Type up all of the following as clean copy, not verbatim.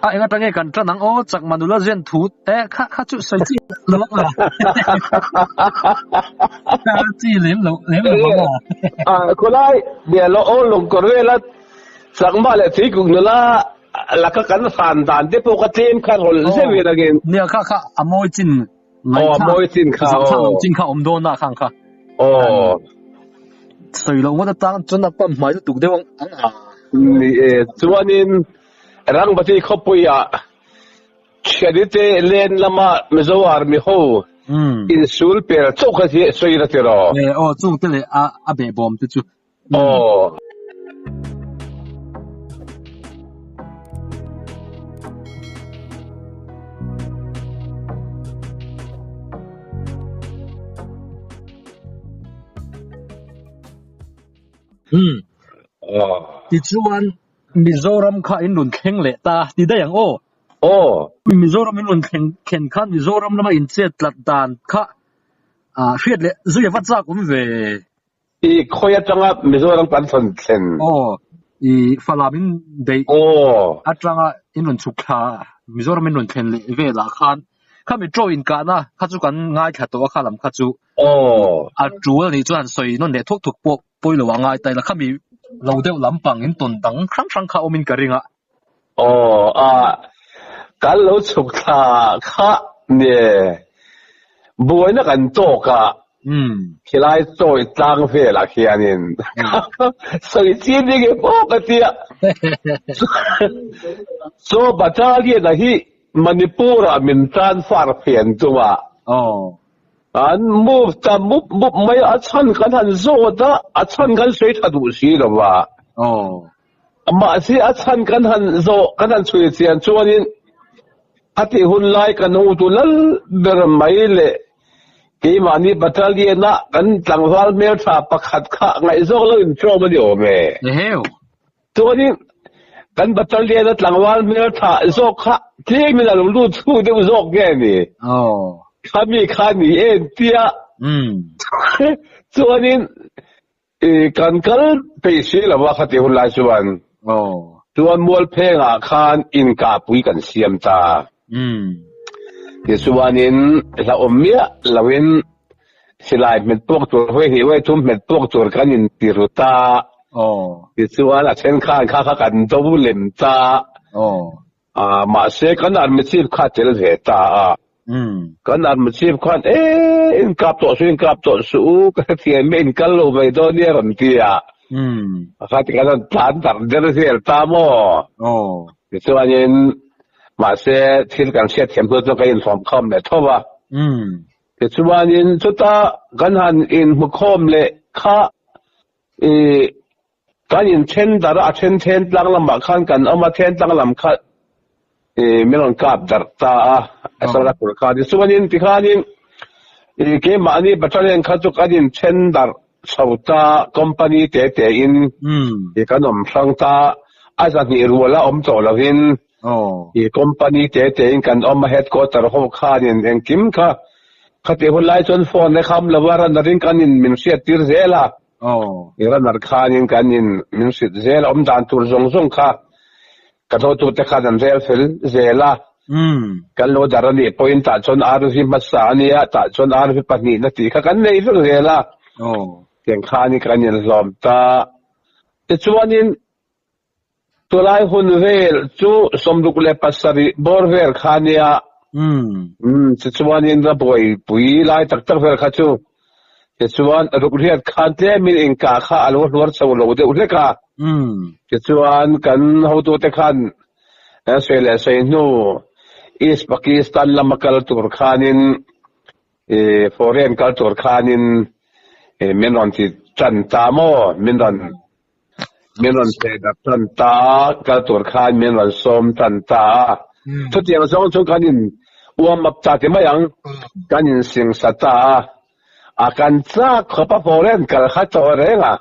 A eng atang nge kan tan ang aw Chakma nula zen thu te kha kha chu sawi chi lo ang a. Kha chi lem lo lem lo ang a. A khawlai bia lo aw lawng kawr vela Chakma leh Tuikuk nula laka kan hran dan te pawh kha tlem kha rawn zeuh in angin. Nia kha kha a mawi chin Aw a mawi chin kha aw. Zah chin kha awm dawn a khang kha. Aw. Sawi lo ngawt atang chuan a pam hmai lutuk deuh ang a. Ni e, chuanin Rangbati khawpuiah Thianite len lama Mizo Army ho insul per chauh kha hi sawi la tiraw? E aw, chungte leh a behbawm te chu. Aw. Tichuan Mizoram kha in rawn thleng leh ta ti daih ang aw. Aw. Mizoram in rawn thleng thlen khan Mizoram lama in chet tlat dan kha hriat leh zui a va chak awm ve. I khawi atanga Mizoram kan rawn thlen. Aw, i Falam in beih Aw. atanga in rawn chhuk thla Mizoram in rawn thlen leh velah khan kha metro inkahna kha chu kan ngaithla tawh a kha lam kha chu Aw. a tul a nih chuan sawi nawn leh thuk thuk pawh pawi lo a ngai ta ila khami lo deuh lampang in tawn dang hrang hrang kha awmin ka ring a. Aw a, kan lo chhuk thla kha nge buaina kan tawk a, khilai chawi tlang velah khianin sawi chin ding e pawh ka tia. Chaw battalion a hi Manipur ah min transfer phian tum a. An move ta mup mup mai a, a chhan kan han zawt a, a chhan kan sawi tha duh si lo va. Mahse a chhan kan han zawh kan han chhui chian chuanin a tih hun lai kan hotu lal ber mai leh keimahni battalion a kan tlangval hmeltha pakhat kha ngaihzawk lo inṭawm a ni awm e. Chuanin kan battalion a tlangval hmeltha zawk kha tlemin a lo lut chhuk deuh zawk nge ni? Khami kha ni em tia chuanin I kan kal peih si lo a khati hun lai chuan chuan Mualphengah khan inkahpui kan siam ta. Tichuanin hlauhawm miah loin silai hmet puak tur hawi hnih hawi thum hmet puak tur kan inti ru ta. Tichuan a then khan kha kha kan do lem ta. Mahse kan army chief kha a tel ve ta a. Kan army chief khan e in kap tawh suh in kap tawh suh u ka hrethiam mai in kal lo mai dawn nia rawn ti a. Kha ti khan an tlan darh der zel ta maw? Tichuanin mahse thil kan hriatthiam hnu chuan kan inhlawmkhawm leh tho va. Tichuanin chuta kan han inhmukhawm leh kha i Kan inthen darh a, a then then tlang lamah khan kan awm a, then tlang lam kha i min rawn kap darh ta a, a sawr a tur khan. Tichuanin tikhanin i keimahni battalion kha chu kan inthen darh chho ta, company te te in i kan awm hrang ta, a zahnih rual a awm tawh lovin i company te te in kan awm a, headquarter ho khanin engkim kha khatih hun lai chuan phone a kham lo a, runner in kan in min hriat tir zel a. I runner khanin kan in min hrilh zel a, awm dan tur zawng zawng kha ka dawtute khan an rel fel zel a. Kan lo dar a nih pawhin tah chuan RV hmasa a nia, tah chuan RV pahnihna tih kha kan nei vek zel a. Tiang khanin kan inhlawm ta. Tichuanin Tulai hun vel chu 67 bawr vel kha nia. Tichuanin ra buaipui lai tak tak vel kha chu tichuan rukriat khan tlemin inkah kha a lo hluar chho lo deuh hlek a. Tichuan kan hotute khan sawi leh sawi hnu East Pakistan lama kal tur khanin foreign kal tur khanin min rawn ti tan ta maw? Min rawn Min rawn theh darh tan ta a, kal tur khan min rawn sawm tan ta a. Chutiang zawng chu kan in uam up ta ti mai ang, kan in singsa ta a. A kan chak khawp a foreign kal kha tawh reng a,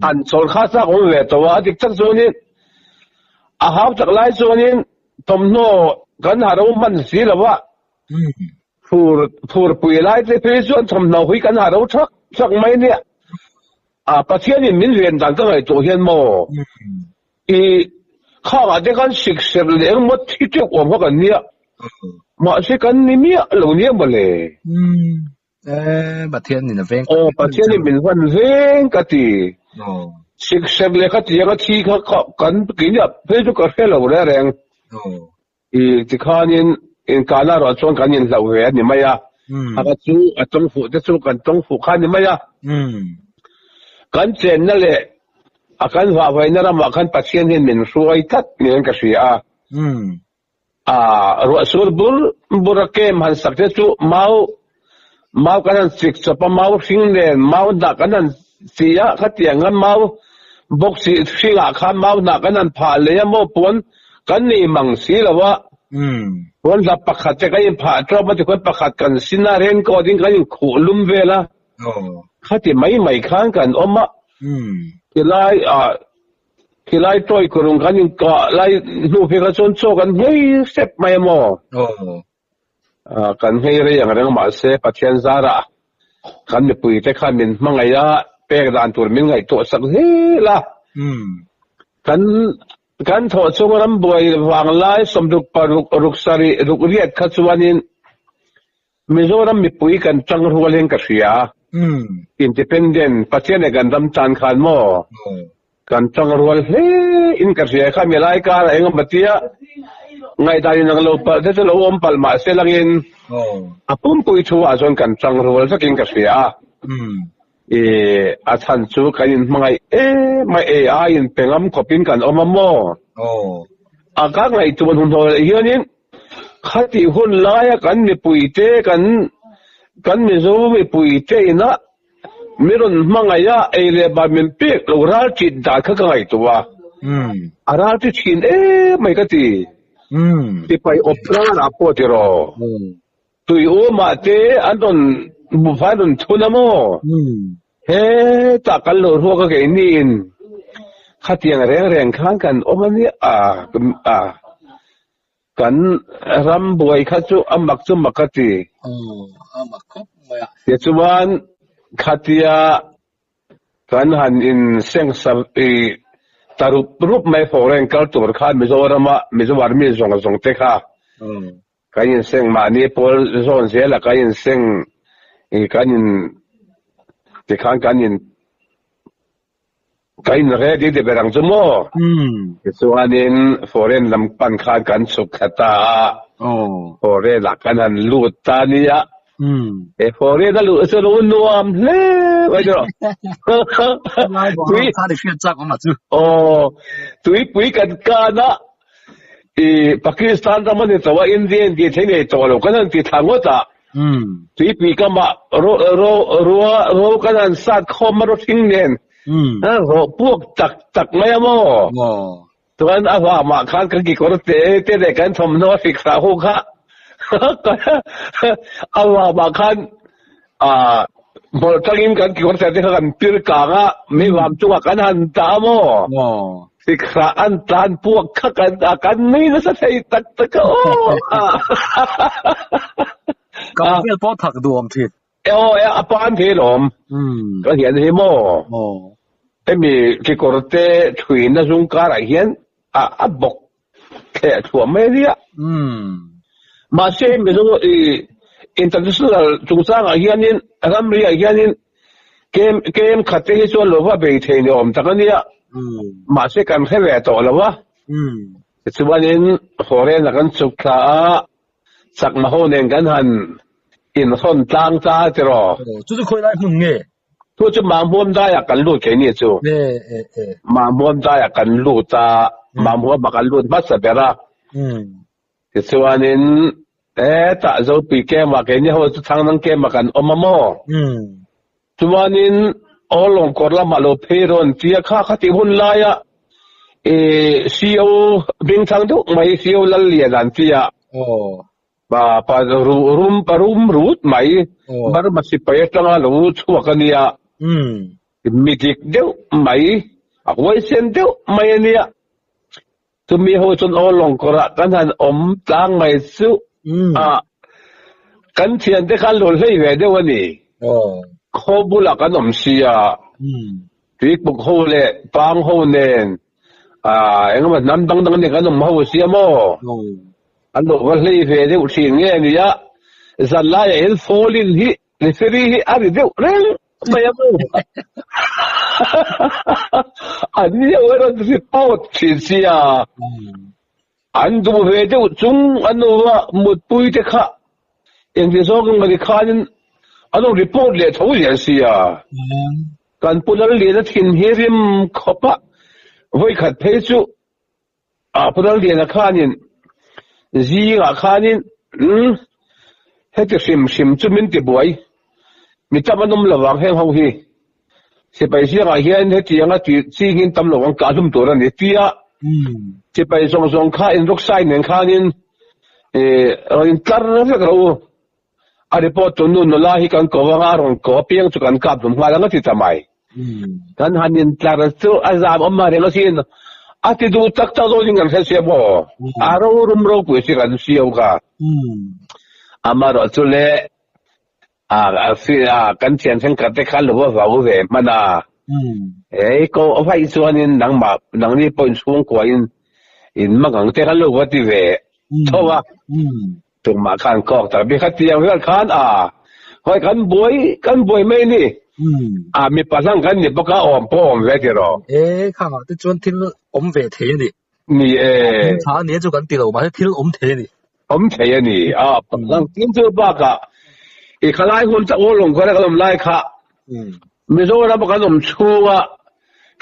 an chawl kha chak awm ve tawh a, a dik tak chuanin a hau tak lai chuanin thawmhnaw kan ha ro hman si lo a, phur phurpui lai te phei chuan thawmhnaw hui kan ha ro thak thak mai nia. A Pathianin min ven dan ka ngaihtuah hian maw i Khangah te khan sikserh leh engmaw thi teuh awm kha kan nia. Mahse kan ni miah lo nia mawle. Umm. Eh, Pathian in a veng Aw, Pathian in min hman veng ka ti. Sikserh leh kha tianga thi kha kan keini ah phei chu ka hre lo reng reng. I tikhanin inkahna erawh chuan kan inhlauh ve a ni mai a, a ka chu a tawng fuh te chu kan tawng fuh kha a ni mai a. Kan chenna leh a kan vahvaihna ramah khan Pathian hian min hruai tlat niin ka hria a. A ruahsur bur bur a kem han sak te chu mau mau kan han chik chawp a, mau hring nen mau hnah kan han chi a, khatiang a mau bawk chi hringah khan mau hnah kan han phah leh a maw puan kan nei mang si lo a, puan hlap pakhat te kan inphah tawp a tikhuan pakhat kan sin a, raincoat in kan inkhuh lum vel a, khati mai mai khan kan awm a, tilai ah khilai tawi kurung kan inkah lai hnu phei kha chuan chaw kan nghei hrep mai a maw. Kan nghei rei ang reng mahse Pathian zarah kan mipuite khan min hmangaih a, pek dan tur min ngaihtuah sak zel a. Kan kan thawh chung ram buai vang lai sawmruk paruk ruk sarih ruk riat kha chuanin Mizoram mipui kan tang rual in ka hria. Independent Pathian leh kan ram tan khan maw kan tang rual hle in ka hria kha mi lai kar ah engemaw tia ngaihdan in ang lo palh te chu lo awm palh mahse langin a pumpui thu ah chuan kan tang rual vek in ka hria a. I a chhan chu kan in hmangaih em a ei ai in pe ngam khawp in kan awm a maw? A ka ngaihtuah hnuhnawh leh hianin Khatih hun laia kan mipuite kan kan Mizo mipuite ina mi rawn hmangaih a, ei leh bar min pek lo ral ṭit dan kha ka ngaihtuah a, a ral ṭi ṭhin em mai ka ti. Sipai awp rarah pawh tiraw? Tui awmah te an rawn buhfai an rawn thun a maw? Hetah kan lo ruak a keiniin khatiang reng reng khan kan awm a nia a kan ram buai kha chu a mak chu mak a ti. A mak khawp mai a. Tichuan khatia kan han in seng sa i ta rup rup mai foreign kal tur khan Mizorama Mizo Army zawng zawng te kha Kan inseng mahni pawl zawn zela kan inseng i kan in tikhan kan in kan in ready de ber ang chu maw? Tichuanin foreign lam pan khan kan chhuk thla ta a, foreign ah kan han lut ta nia. He foreign a luh chu lo nuam hle mai chu. Tui aw tuipui kan kan a. I Pakistan ram a ni tawh a, India in tih thei nei tawh lo kan han ti thla ngawt a. Tuipui kamah ro ro rua ro kan han sat khawm a rawhring nen rawh puak tak tak mai a maw? Chuan a vamah khan kan kekawr te te leh kan thawmhnaw a hrik hrah ho kha a vamah khan hmawlh tangin kan kekawr te te kha kan pir kang a, mi vam chungah kan han dah a maw? Sikhrah an tlan puak kha kan a kan nui nasa thei tak tak a aw. Ka vel pawh thak duam thin. E aw e a pan thei lawm. Ka hian hi maw. Hemi kekawr te thuina zung karah hian a a bawk thleh thluah mai ania. Mahse Mizo i international chungchangah hianin ramriah hianin Kem kem khat te hi chuan lo va bei thei ni awm tak a nia. Mahse kan hre ve tawh lo a. Tichuanin foreign a kan chhuk thla a, chakma ho nen kan han inhawn tlang ta tiraw. Chu chu khawi lai hmun nge? Chu chu Mahmuam daiah kan lut kei ni chu. Mahmuam daiah kan lut a, Mahmuamah kan lut hmasa ber a. Tichuanin hetah Zopui Camp-ah keini ho chu Thlangnang Camp-ah kan awm a maw? Chuanin Awlawng kawr lamah lo phei rawn tia kha kha tih hun laia i CO hmingthang deuh mai CO Lallian an tia pa pa rum pa rum rut mai Burma sipai atanga lo chhuak a nia mi dik deuh mai a huaisen deuh mai a nia. Chumi ho chuan aw lawng kawrah kan han awm tlang mai chu a kan thiante khan lo hlei ve deuh a ni. Khaw bulah kan awm si a, tuikpuk ho leh pang ho nen Engemaw hnam dang dang nen kan awm ho sia maw? An lo va hlei ve deuh thin nge a nia, zan laiah hian falling hi referee hi a ri deuh reng mai a maw? An ni ho erawh report thin sia, an duh ve deuh chung an lo va mutpui te kha engti zawng emaw ni khanin an lo report leh tho zel sia. Kan Pu Lalliana thin hi rim khawp a, vawikhat phei chu ah Pu Lalliana khanin zingah khanin umm heti hrim hrim chu min ti buai, mi tam an awm lo vang heng ho hi sipai ziangah hian hetianga ti chingin tam lo ang kah hlum tur a ni tia sipai zawng zawng kha inrawksai nen khanin ih rawn intlar vek rawh u. A report tu nu nula hi kan ko anga a rawn ko apiang chu kan kap hlum nghal ang a ti ta mai. Kan han intlar chu a zam awm mah reng asin. A ti duh tak tak zawkin kan hre sia maw? A rorum ropui si kan siau kha. Amaherawh chu le a kan thian thenkhat te khan lo va vau ve hman a. Hei ko a vaih chuanin nangmah nangni pawh inchhungkuain in mangang te khan lo va ti ve tho a. Tumah khan kawk tak bik hetiang vel khan a hawi kan buai kan buai mai ni. A mipa hlang kan ni bawk a awm pawh awm ve tiraw. E khangah te chuan thil awm ve thei a ni. Ni e. Thil tha a nia chu kan ti lo mahse thil awm thei a ni. Awm thei a ni. A hlang tin chu bakah i khalai hun tak aw lawng kha kan awm lai kha Mizoram a kan awm chhunga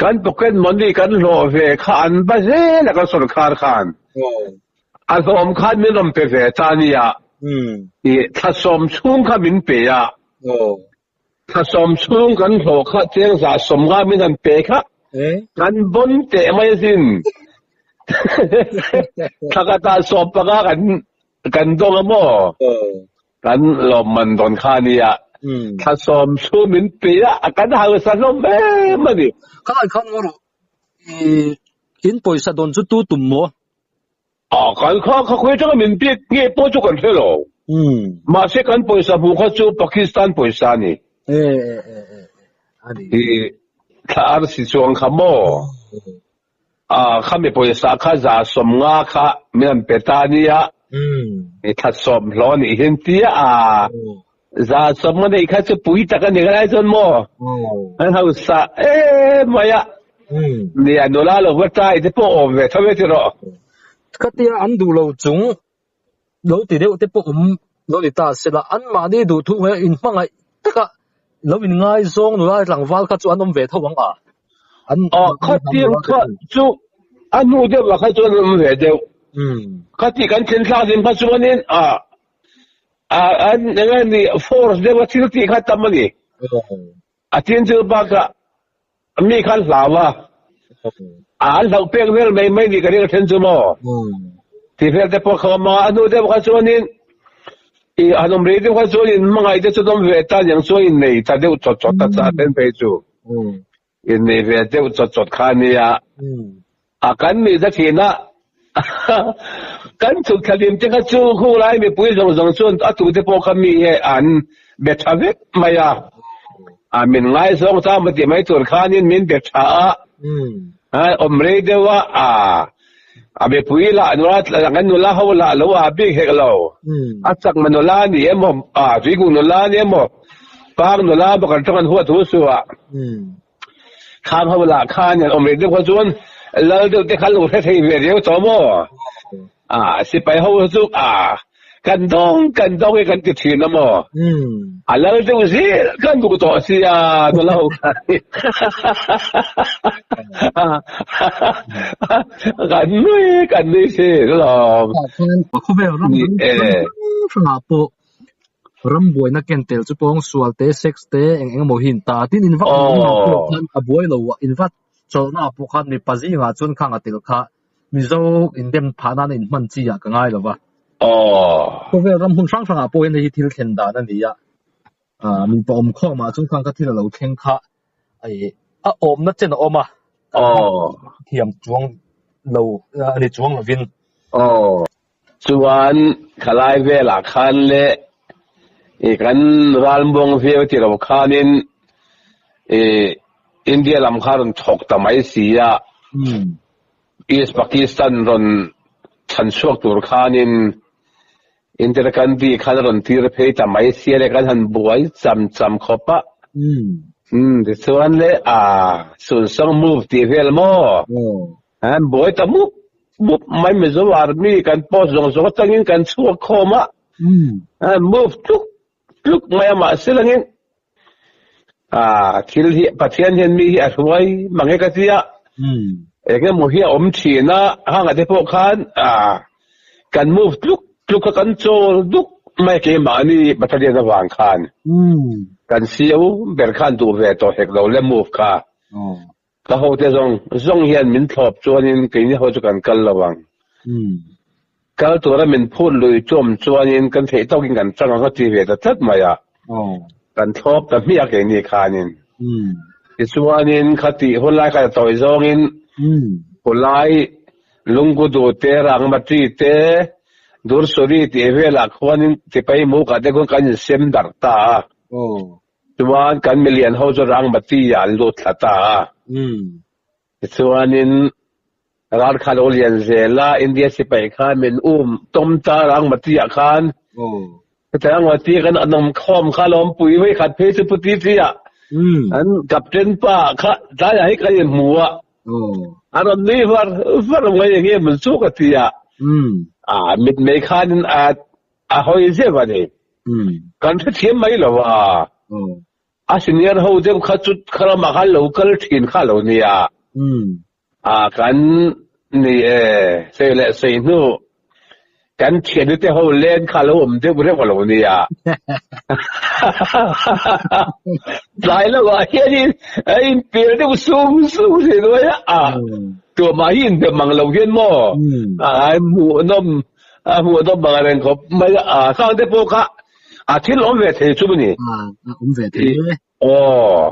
kan pocket money kan hlawh ve kha an va zel a kan sorkar khan. A hlawm khan min rawn pe ve ta nia. I thlasawm chhung kha min pe a. Thlasawm chhung kan hlawh kha cheng zah sawm nga min han pe kha kan bawn teh mai asin. Thla khatah sawm panga kan kan dawng a maw? Kan lawmman dawn kha nia. Thlasawm chhung min pe a, kan hausa hlawm em a ni. Khalai khan ngaw rawh. I in pawisa dawn chu tu tum maw? A kan kha kha khawi atanga min pek nge pawh chu kan hre lo. Mahse kan pawisa hmuh kha chu Pakistan pawisa a ni. I thla arsi chuang kha maw? A khami pawisa kha za sawmnga kha min han pe ta nia. I thla sawm hlawh a nih hian tia a za sawmnga neih kha chu pui tak a ni ngai chuan maw? An hausa em mai a. Nia nula lo va tai te pawh awm ve tho e tiraw. Khatia an duh lo chung lo ti deuh te pawh awm lo ni ta se la, anmahni duh thu he inhmangaih taka lo inngaizawng nula tlangval kha chu an awm ve tho ang a. An Aw khatiang kha chu a hnu deuh ah kha chuan an awm ve deuh. Khati kan thlen thlak din kha chuanin a an eng nge ni force deuh a thil tih kha tam a ni. A tin chu bakah mi khan hlau a, an hlauh pek vel mai mai ni ka ring a then chu maw? Ti vel te pawh kha awm a, a hnu deuh kha chuanin i han awm rei deuh kha chuanin hmangaih te chu an awm ve ta niang chuan innei ta deuh chawt chawt ta cha then phei chu innei ve deuh chawt chawt kha a nia. A kan nih za thin a, kan chhuk thlalim te kha chu khulai mipui zawng zawng chuan a tute pawh kha mi he an be tha vek mai a, a min ngaizawng ta maw tih mai tur khanin min be tha a, awm rei deuh a, a mipui lah nula kan nula ho lah lo a bik hek lo, a chakma nula ni emaw, a tuikung nula ni emaw, park nula emaw kan tawng an huat thu suh a. Khang ho lah khan an awm rih deuh kha chuan lal deuh te kha an lo hre thei ve riau tawh maw? A sipai ho chu a kan dawng kan dawng hi kan ti thin a maw? A lal deuh zel kan duh tawh sia nula ho khan kan nui kan nui thin alawm. Khawvel ram hrang ah pawh Ram buaina ken tel chu pawng sual te, sex te, eng eng emaw hi in ta. Tin in vak eng pawh khan a buai lo a, in vat chawlhna ah pawh khan mipa zingah chuan khang a tel kha Mizo indem phah nana in hman chi ah ka ngai lo va. Khawvel ram hmun hrang hrangah pawh hian hei hi thil thlen dan a ni a, mipa awm khawmah chuan khang kha thil a lo thleng kha a awmna chen a awm a, thiam chuang lo a ni chuang lovin. Chuan khalai velah khan le i kan ralmuang viau ti lo khanin i India lam kha rawn thawk ta mai si a. East Pakistan rawn chhan chhuak tur khanin Indira Gandhi khan a rawn tir phei ta mai sia le kan han buai cham cham khawp a. Umm tichuan le a Sunsang move tih vel maw? An buai ta mup mup mai Mizo Army kan post zawng zawng atangin kan chhuak khawm a. An move tluk tluk mai a mahse langin thil hi Pathian hian mi hi a hruai mang e ka ti a. Eng emaw hi a awm thin a, hangah te pawh khan kan move tluk tluk kha kan chawl duk mai keimahni Battalion avang khan kan CEO ber khan duh ve tawh hek lo le move kha. Ka hote zawng zawng hian min thlawp chuanin keini ho chu kan kal lo ang. Kal tura min phut lui chawm chuanin kan theih tawkin kan chang ang a ti ve ta tlat mai a. Kan thlawp ta hmiah keini khanin. Tichuanin khatih hun lai khan a tawi zawngin khulai Lunggudu te, Rangmati te, Dursuri tih velah khuanin Tipai Mukah te khuan kan insem darh ta a. Chuan kan milian ho chu Rangmati ah an lut thla ta a. Tichuanin ral kha lo lian zel a, India sipai khan min um tawm ta Rangmati ah khan. Heta Rangmati kan an awm khawm kha lawm pui vei khat phei chu Puti chi ah an captain pa kha tlaiah hi kan inhmu a. A rawn nui var var mai enge mun chu ka ti a. A mitmei khanin a A hawi zeuh a ni. Kan hrethiam mai lo a. A senior ho deuh kha chu kha lamah khan lo kal thin kha lo nia. A kan ni e, sei leh sei hnu kan thiannu te ho len kha lo awm deuh reuh a lo nia. Tlai lamah hianin a inpir deuh sung sung thin mai a. Tumah hi inbe mang lo hian maw a hmuhnawm A hmuh dawp bang a reng khawp mai a, a sang te pawh kha a thil awm ve thei chu ni. A awm ve thei e. Aw,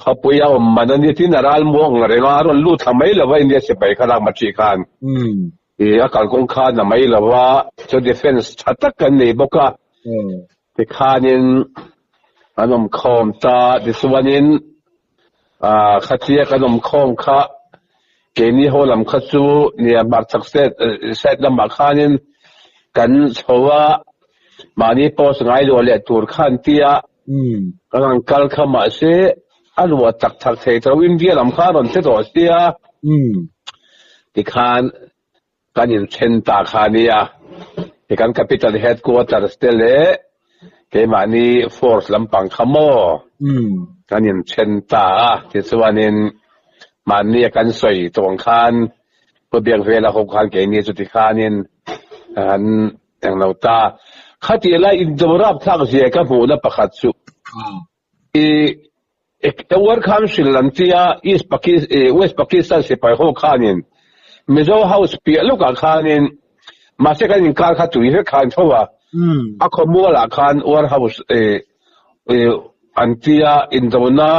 khawpui a awm man a ni tin a ral muang reng a, a rawn lut thla mai lo va India sipai kha lak maṭih khan. I a kalkawng khan a mai lo va, chu defence tha tak kan nei bawk a, tikhanin an awm khawm ta, tichuanin Khatia kan awm khawm kha keini ho lam kha chu nia hmarchhak side lamah khanin kan chho a, mahni post ngai luah leh tur kha an ti a, kan han kal kha mahse a luah tak tak thei tho India lam kha a rawn che tawh sia, tikhan Kan inthen ta kha a nia. He kan capital headquarters te leh keimahni force lampang kha maw kan inthen ta a. Tichuanin mahni a kan sawi tawng khan Pu Biakvela ho khan keini chu tikhanin an englo ta. Khatih lai indo rapthlak zia ka hmuhna pakhat chu I War Council an tia East Pakistan West Pakistan sipai ho khanin Mizo House piah lawkah khanin mahse kan inkar kha tui vek khan tho a, a khawmualah khan War House an tia indona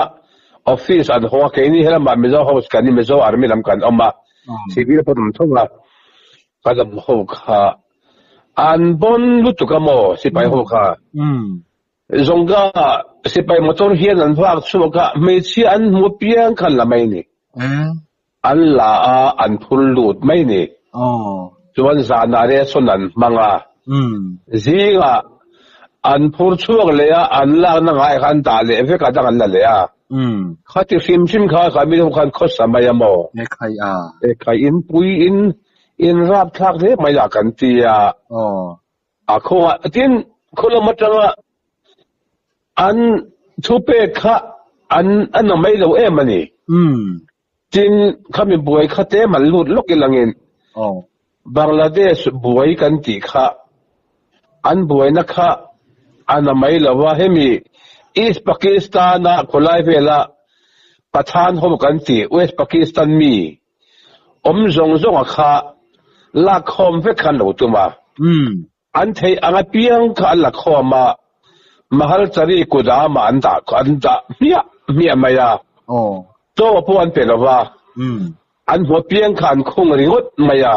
office an hawng a, keini helamah Mizo House kan ni Mizo Army lam kan awm a, civil pawh an awm tho a, kan awm ho kha an bawn lutuk a maw sipai ho kha. Zonga sipai motor hian an vak chhuak a, hmeichhia an hmu apiang khan la mai ni. An la a, an phur lut mai ni. Chuan zanah ration an hmang a, zingah an phur chhuak leh a, an lakna ngai kha an dah leh vek a, dang an la leh a. Khati hrim hrim kha kha mi ho khan khawsa mai a maw? Ekhai inpui in inrapthlak hle mai lah kan ti a. A khawngaih tin khaw lam atanga an thu pek kha an a na mai lo em a ni. Tin khami buai kha tlem an lut lawk ilangin Bangladesh buai kan tih kha an buaina kha a na mai lo a, hemi East Pakistan-a khawlai vela Pathan ho kan tih West Pakistan mi Awm zawng zawnga kha lak khawm vek kha an lo tum a. An theih ang apiang kha an la khawm a, Mahal Chari kudamah an dah an dah hmiah hmiah mai a. Chaw pawh an pe lo va, an hmu apiang kha an khung ringawt mai a.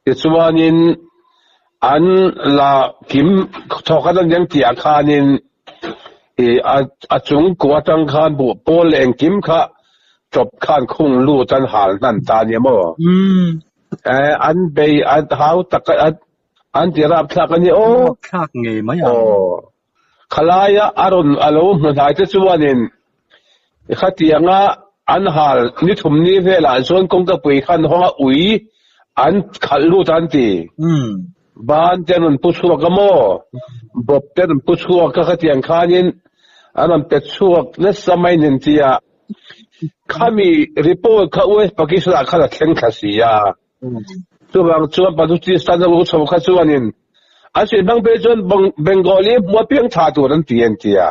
Tichuanin an la kim thawk an aniang tihah khanin a chung kua atang khan buh pawl leh engkim kha. Chawp khan khung lut an hal hnan ta nia maw? An bei an hau tak an ti rapthlak a ni aw. Rapthlak ngei mai ang. Aw. Khalaia a rawn a lo hmu hnai te chuanin khatianga an hal ni thum ni velah chuan kawngkapui khan hawnga ui an khalh lut an ti. Ban te an rawn pu chhuak a maw? Bawp te an rawn pu chhuak a khatiang khanin an rawn pe chhuak nasa mai nen tia Khami report kha West Pakistan ah khan a thleng thla si a. Chuvang chuan Baluchistan a u chho kha chuanin an sawi hmang phei chuan Bengali hmua piang tha tur an ti an ti a.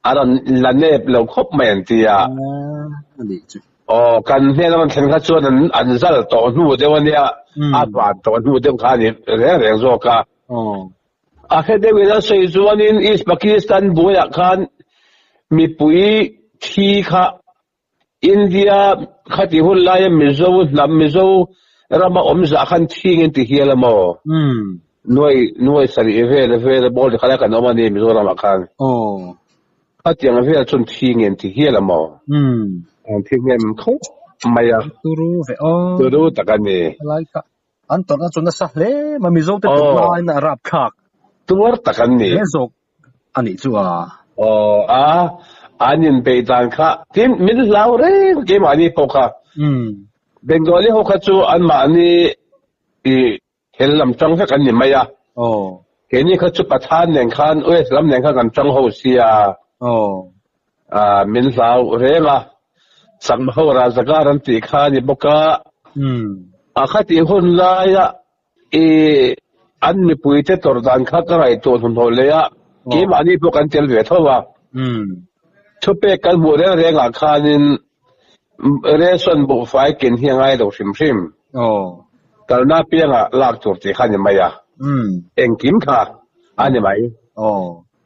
A rawn la nep lo khawp mai an ti a. Aw, kan hnen a rawn thlen kha chuan an zal tawh hnu deuh a nia, a van tawh hnu deuh kha a ni reng reng zawk a. A hre deuhin a sawi chuanin East Pakistan buaiah khan mipui thi kha India khati hun laia Mizo hnam, Mizo rama awm zah khan thing in ti hial a maw? Nuai nuai sarih vel vel ball ti khalai kan awm a ni Mizoramah khan. Khatiang vel chuan thing in ti hial a maw? An thi hnem khawp mai a. Turu ve aw. Turu tak a ni. An tawrhna chu nasa hle mai Mizo te tawrh laiin a rapthlak. Tuar tak an ni. Hle zawk a nih chu a. Aw a, an inbeih dan kha tin min hlau reng keimahni pawh kha. Bengali ho kha chu anmahni i hel lam tang vek an ni mai a. Keini kha chu Pathan nen khan US lam nen khan kan tang ho sia. Min hlau reng a, chakma ho Razagar an tih kha a ni bawk a. A khatih hun laia i an mipuite tawrh dan kha ka ngaihtuah hnuhnawh leh a, keimahni pawh kan tel ve tho a. Thupek kan hmuh reng rengah khanin ration buhfai ken hi a ngai lo hrim hrim. Kalna piangah lak tur tih kha a ni mai a, engkim kha a ni mai.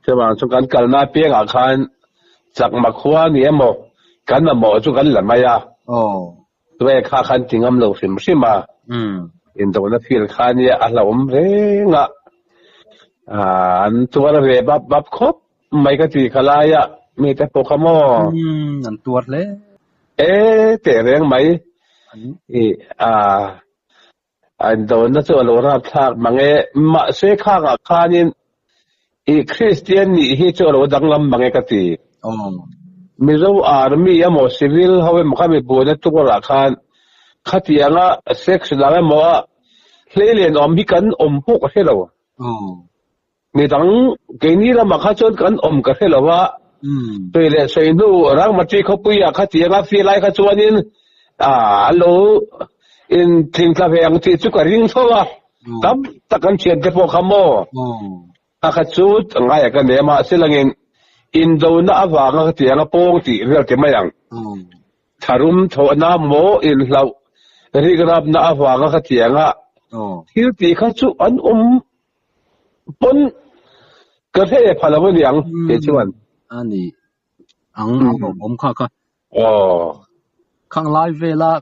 Chuvang chu kan kalna piangah khan chakma khua ni emaw kan mamawh chu kan la mai a, tuai kha khan ti ngam lo hrim hrim a, indona field kha nia a hlauhawm reng a, an tuar ve bap bap khawp mai ka ti kha laia mite pawh kha maw. An tuar hle. E teh reng mai i a. An dawrna chu a lo rapthlak mang e. Mahse khangah khanin i Kristian nih hi chu a lo danglam mang e ka ti. Mizo Army emaw Civil ho emaw kha mi buaina tuarah khan khatianga sex dang emaw a hleilen awm hi kan awm pawh ka hre lo. Midang keini lamah kha chuan kan awm ka hre lo a, sawi leh sawi hnu Rangmati khawpuiah khatianga fee lai kha chuanin an lo intling tla ve ang tih chu ka ring tho a, tam tak an thiante pawh kha maw a kha chu ngaia ka nei a, mahse langin indona avanga khatianga pawng tih vel ti mai ang. Tharum thawhna maw inhlauh rikrapna avanga khatianga thil tih kha chu an awm Pawn ka hre pha lo a niang kei chuan. A ni ang a awm awm kha kha. Aw. Khang lai vela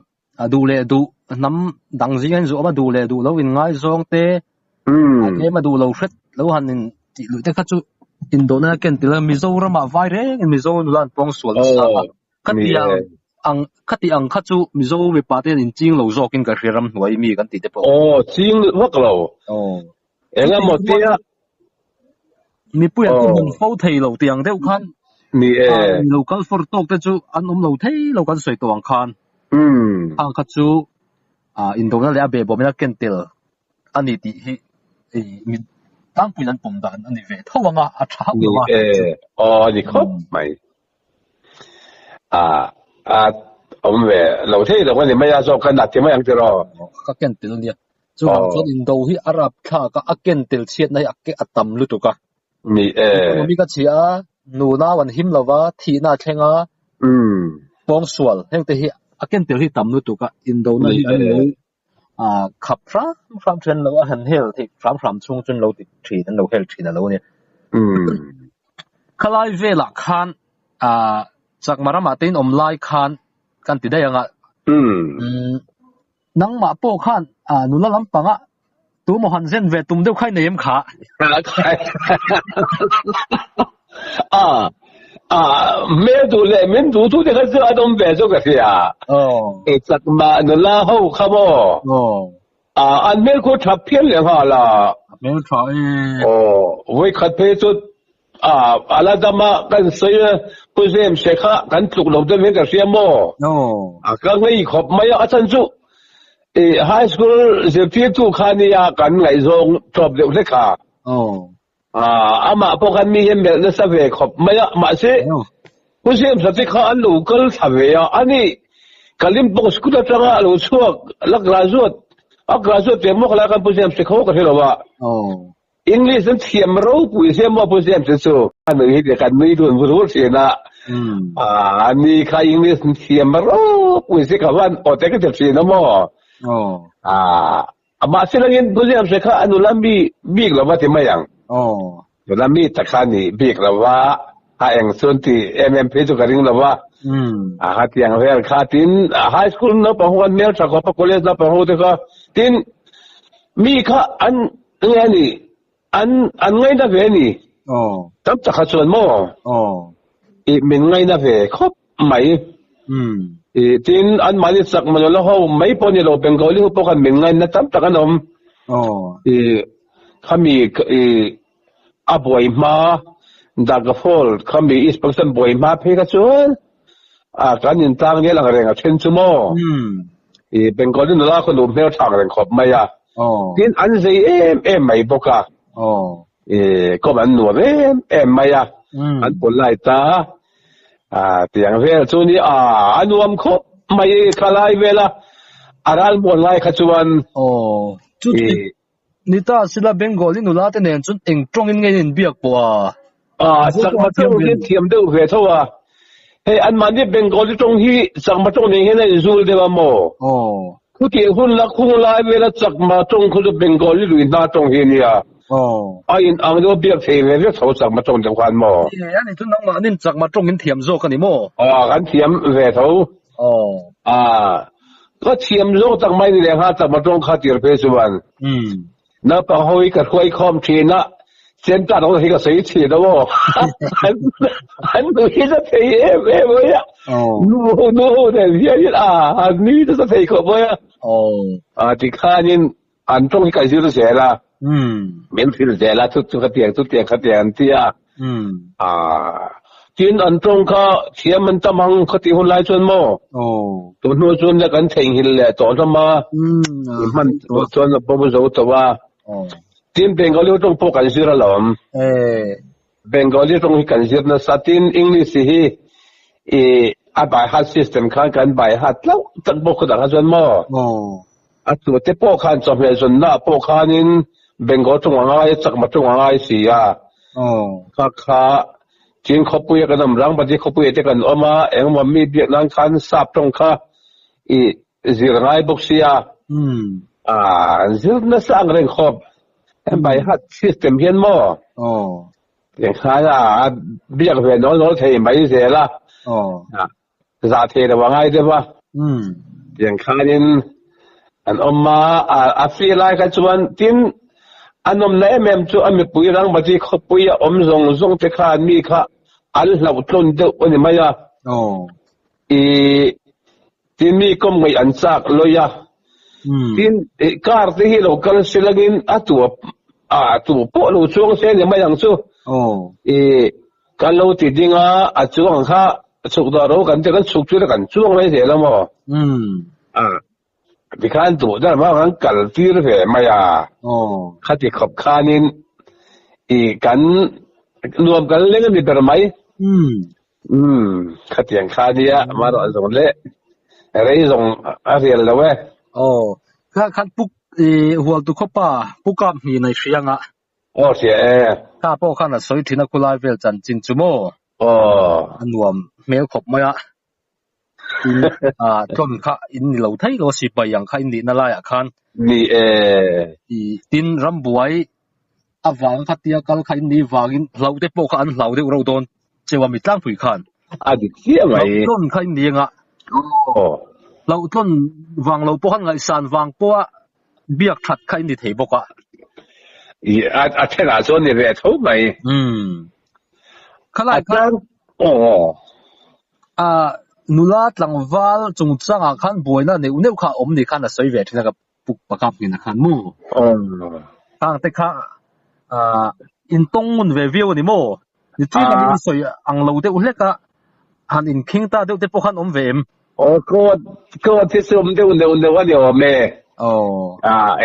a duh leh duh hnam dang zing an zawh a duh leh duh lo in ngaizawng te a tlem a duh lo hret lo han in tih luih te kha chu indawhna ken tel a Mizoram ah vai reng in Mizo nula an pawng sual nasa a. Khatiang ang khati ang kha chu Mizo mipa te hian in ching lo zawkin ka hria ramhnuai mi kan tih te pawh. Aw ching vak lo. Aw. Engemaw tia. Mipui an hmun fo thei lo tiang deuh khan. Ni e. Lo kal fawr tawk te chu an awm lo thei lo kan sawi tawh ang khan. Khang kha chu indona leh a behbawmin a ken tel a ni tih hi mi tlangpuiin an pawm dan a ni ve tho ang a, a tha hauh lo a. Ni e. Aw ni khawp mai. A awm ve lo thei lo a ni mai a zawk ka nat ti mai ang tiraw. Ka ken tel a nia. Chuvang chuan indo hi a rap thlak a, a ken tel chhiatna hi a tam lutuk a. Ni e. Economy ka chhia a, nunau an him lova, thihna a thleng a, pawngsual hengte hi a ken tel hi tam lutuk a, indona hi an lo khap hram hram thin lo a, han hel theih hram hram chhung chuan lo ti thin, an lo hel thin a lo nia. Khalai velah khan Chakma ramah te in awm lai khan kan ti daih ang a, nangmah pawh khan nula lampanga tu maw han zen ve tum deuh kha i nei em kha? A, A hmel duh leh min duh tu te kha chu an awm ve chu ka hria. E chakma nula ho kha maw? An hmel khu tha phian leh nghal a. A hmel tha e. Aw, vawikhat phei chu a la dam a, kan sawi a, Pu James he kha kan tluk lo deuh hian ka hria maw? A ka ngei khawp mai a, a chhan chu high school zirtirtu kha nia kan ngaihzawng tawp deuh hlek kha. Amah pawh khan mi hian melh nasa ve khawp mai a, mahse Pu James-a te kha an lo kal thla ve a, ani Kalimpong school atanga a lo chhuak la graduate, a graduate ve maw khalai khan Pu James te kho ka hre lo a, English an thiam ropui sia maw Pu James te chu. A nui hi kan nui dun vur vur thin a, ani kha English an thiam ropui sia ka van aw te ka ti thin a maw. Amah silangin Pu Ziamse kha a nula mi bik lo va ti mai ang. Nula mi tak kha a nih bik lo va, a eng chuan ti em em phei chu ka ring lo va. A hetiang vel kha tin high school naupang ho an hmel tha khawp a, college naupang ho te kha tin mi kha an nge a nih an an ngaina ve a ni. Tam tak kha chuan maw i min ngaina ve khawp mai. I tin anmahni chak Manola ho mai pawh ni lo Bengali ho pawh khan min ngaina tam tak an awm. I khami i a buai hma Dagafol khami East Pakistan buai hma phei kha chuan a kan intang nel ang reng a then chu maw. I Bengali nula khaw nuam hmel tha ang reng khawp mai a. Tin an zei em em mai bawk a. I kawm an nuam em em mai a. An pawl lai ta. A tiang vel chu ni a a nuam khawp mai kha lai vel a a ral muan lai kha chuan. Aw chu ni ta sila Bengali nula te nen chuan eng tawngin nge in inbiak pawh a? A chakma tawng hi thiam deuh ve tho a, hei anmahni Bengali tawng hi chakma tawng nen hian a inzul deuh a maw? Aw. Khutiang hun la khung lai vela chakma tawng khu chu Bengali lui hna tawng hi a nia. A in ang deuh a biak thei ve vek tho chakma tawng deuh khan maw? E, ani chu nangmahnin chakma tawng in thiam zawk a ni maw? Aw, kan thiam ve tho. Aw. A, ka thiam zawk tak mai ni leh nghal chakma tawng kha tir phei chuan. Naupang ho hi ka hruai khawm thin a, Chem tan ho hi ka sawi thin a maw? An nui nasa thei em em mai a. Nu ho nu ho nen hianin a an nui nasa thei khawp mai a. A tikhanin an tawng hi ka zir zel a, min hrilh zel a, chu chu khatiang chutiang khatiang an ti a. A tin an tawng kha thiam an tam ang kha tih hun lai chuan maw? Tun hnu chuan le kan theihnghilh leh tawh hlawm a, i hman tawh chuan a bo zo tawh a. Tin Bengali tawng pawh kan zir alawm. Bengali tawng hi kan zir nasa tin English hi i a by heart system khan kan by heart tlauh tak bawk khawtah kha chuan maw? A tu te pawh khan chawhmeh zawnna ah pawh khanin Bengal tawng a ngai a, Chakma tawng a ngai si a. Kha kha Chin khawpui a kan awm, Rangpati khawpui ah te kan awm a, engemaw mi biak nan khan sap tawng kha i zir ngai bawk si a. Zir nasa ang reng khawp. By heart system hian maw? Engkhan a biak ve nawl nawl thei mai zel a. Zah thei lo a ngai deuh a. Tiang khanin an awm a, a fee lai kha chuan tin a nawmna em em chu a mipui Rangmati khawpui a awm zawng zawng te khan mi kha an hlauh tlawn deuh a ni mai a. I tin mi kawm ngaih an chak lawi a. Tin car te hi lo kal silangin a tu a tu pawh lo chuang se a ni mai ang chu. I Kan lo ti ding a, a chuang ang kha chhuk dawh ro kan ti kan chhuk chu kan chuang mai zel a maw? A tikhan duh dan vang kan kal tir ve mai a, khati khawp khanin i kan nuam kan leng a ni ber mai. Umm khatiang kha nia amaherawh zawng leh rei zawng a rial lo e. Aw, kha khan puk i hualtu khawpa pukap hni nei hriang a. Aw hria e. Kha pawh khan a sawi thin a khulai vel chanchin chu maw? Aw. A nuam hmel khawp mai a. In a tlawn kha in ni lo thei lo a sipai ang kha in nihna laiah khan. Ni e. I tin rambuai avang kha tia kal kha in nih vangin hlauh te pawh kha an hlau deuh reuh dawn cheu a mi tlangpui khan. A dik chiah mai. Hlauh tlawn kha in ni anga. Aw. Hlauh tlawn vang lo pawh khan ngaihsan vang pawha biak that kha in ni thei bawk a. I a thenah chuan ni ve tho mai. Umm. Khalai kha. Aw. A nula tlangval chungchangah khan buaina neuh neuh kha a awm ni khan a sawi ve thin a ka pu pakap ngin a khan maw? Aw. Khang te kha intawng ngun ve viau a ni maw? Nitin an insawi ang lo deuh hlek a, han inkhing ta deuh te pawh khan awm ve em? Aw, court, court hi chu awm deuh neuh neuh a ni awm e. Aw.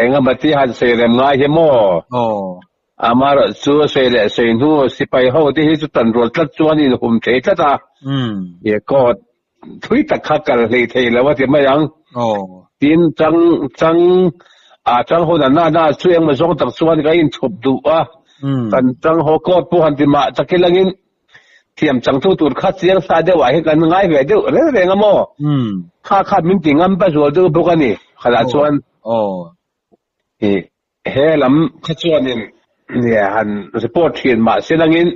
Engemaw ti han sawi rem ngai hi maw? Aw. Amaherawh chu sawi leh sawi hnu sipai ho te hi chu tanrual tlat chuan inhum thei tlat a, i court thui tak kha kal hlei thei lo a ti mai ang. Tin, chang chang a chang hun a na na chu engmaw zawng tak chuan ka inthup duh a, kan chang haw court pawh han ti mah tak ilangin thiam changtu tur kha chiang sa deuh ah hian kan ngai ve deuh reng reng a maw? Kha kha min ti ngam pa zual deuh bawk a ni khalah chuan. I He lam kha chuanin nia han report thin mah se langin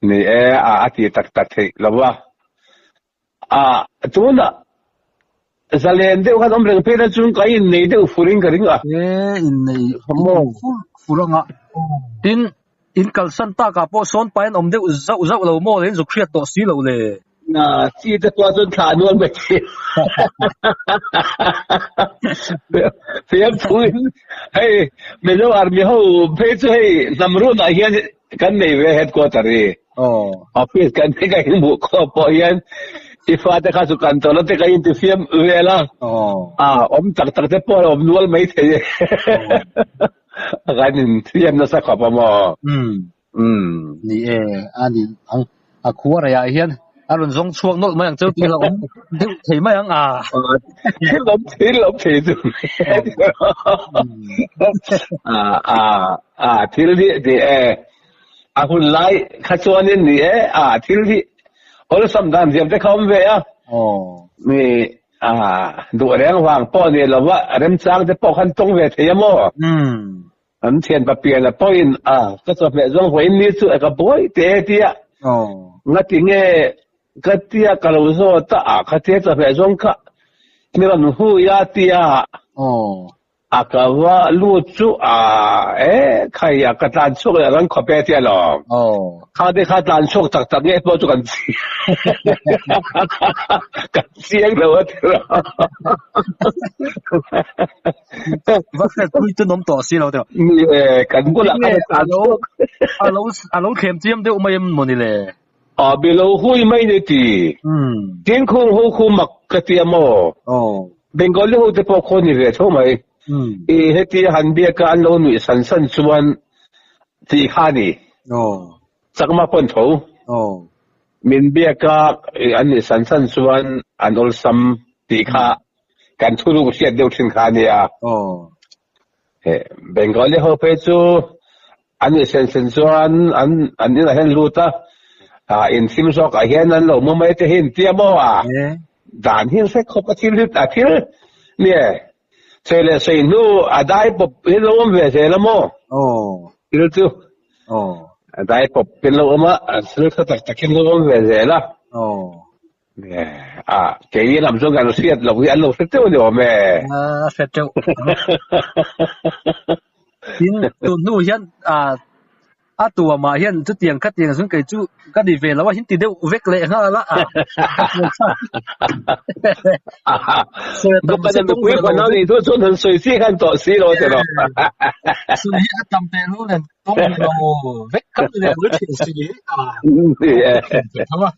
ni e a a ti tak tak theih lo va. A tunah zalen deuh khan awm reng phei la chuan ka innei deuh furin ka ring a. E innei fur fur anga tin in kalsan takah pawh sawn pain awm deuh zauh zauh lo maw le in zuk hriat tawh si lo le. Na chi te pawh chuan thlah nual mai thei. Fiam thuin hei Mizo Army ho phei chu hei hnam runah hian kan nei ve headquarter hi. Office kan nei ka inhmuh khawp pawh hian i fate kha chu kan tawlh te ka inti fiam vel a. A awm tak tak te pawh a awm nual mai thei e. Kan infiam nasa khawp a maw. Ni e, a ni ang. A khua reiah hian a rawn zawng chhuak nawlh mai ang cheu tih hlauhawm deuh thei mai ang a. Thil awm thil awm thei chu. A a a thil hi ni e. A hun lai kha chuanin ni e a thil hi awlsam dan ziam te kha awm ve a. Ni a duh reng vang pawh ni lova remchang te pawh khan tawng ve thei a maw. An thian papian a pawhin a ka chawhmeh zawng vawiin ni chu ka buai te tia ngati nge ka tia ka lo zawt a a khatia chawhmeh zawng kha mi rawn hui a tia a ka va lut chu a e khai a ka tlan chhuak leh rang khawp e tia lo kha te kha tlan chhuak tak tak nge pawh chu kan kan chiang lo a ti lo. Va hriat pui chu nawm tawh si lo teh. Ni e, kan bulah khan a tlan chhuak. A lo a lo thlem chiam deuh mai em maw ni le? A be lo hui mai ni ti. Tin khung ho khu mak ka ti a maw? Bengali ho te pawh khaw ni ve tho mai. I heti han biak a an lo nuih san san chuan tih kha a ni. Chakma pawn tho. Min biak a an nuih san san chuan an awlsam tih kha Kan thuruk hriat deuh thin kha a nia. Bengali ho phei chu an ih sen sen chuan an an inah hian lut a, in thim zawkah hian an lo mu mai te hi an tia maw a? Dan hi an hre khawp a thil hi a thil nia sawi leh sawi hnu a dai pawp hi lo awm ve zel a maw? Thil chu a dai pawp in lo awm a, thil tha tak tak in lo awm ve zel a. A, keini lam chuan kan hriat loh hi an lo hre teuh a ni awm e. A hre teuh. Tin, tun hnu hian a a tuamah hian chutiang khatiang chuan kei chu ka ni ve lo a, hin ti deuh vek leh nghal a. Sawi a tam se tawng ve lo. Ni chu chuan han sawi chi khan tawh si lo te lo. Sawi hi a tam teh lu nen tawng ve lo vek kha ni leh thin si. A. Ni e. Tho a.